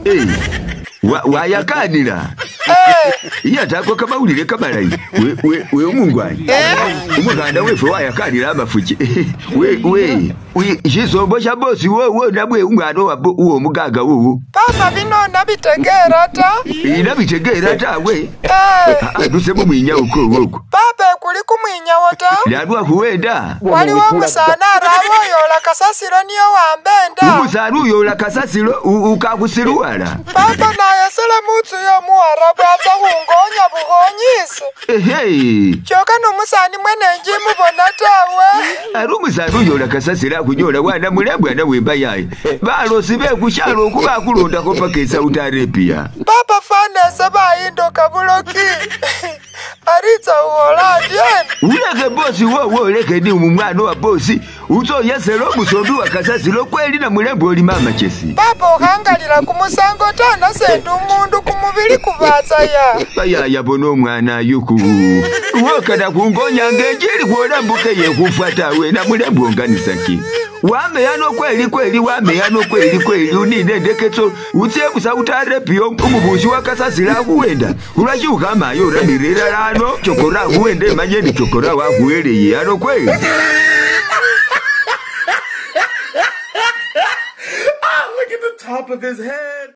Eh, Wayakanila iyatako kamawulile kamalayi we umungwanyi umukhanda wefwe wayakanila amafuki we shisombo sha bosi wowo namwe umwana wo mugaga wowo. Papa bino nabitegera ta. Nabitegera tawe. Adusemo mwinyawo kowoko. Papa kuli kumwinyawo ta. Lalwa khuwenda. Waliwo omusana araba oyola kasasilo niyo wambenda. Umusana uyola kasasilo ukakusiluwala. Papa nayesele mutsu yomuwarabu atsa khungonya bukhonyisi. Ehe. Kyoka nomusani mwene njimubona tawe. Ari umusana uyola kasasilo akhunyola wana mulembwana wemba yaye. Balosi bekushalo okuba kulondakho paka eSaudi Arabia. Papa fanese bayindoka buloki. Aritsa uhola atyeni. Uleke bosi wowo uleke ni umwana wa bosi utsoyesela omusombi wa kasasilo kweli na mulembe oli mama chesi. Papa ukhangalila kumusango ta nasenda umundu kumubili kubatsa ya. Bayaya bona omwana yuku. Wokana kungonyanga enjili khwola mbuke yekhufa tawe na mulembe onganisaki. Wameyano kweli kweli wameyano kweli kweli unine ndeketso utse kuSaudi Arabia umubusi wa kasasilo akhuwenda. Ulwashi ukhamayo uramirira lano chokora akhuwenda emanye ni chokora wakhuweleye ano kweli. Look at the top of his head.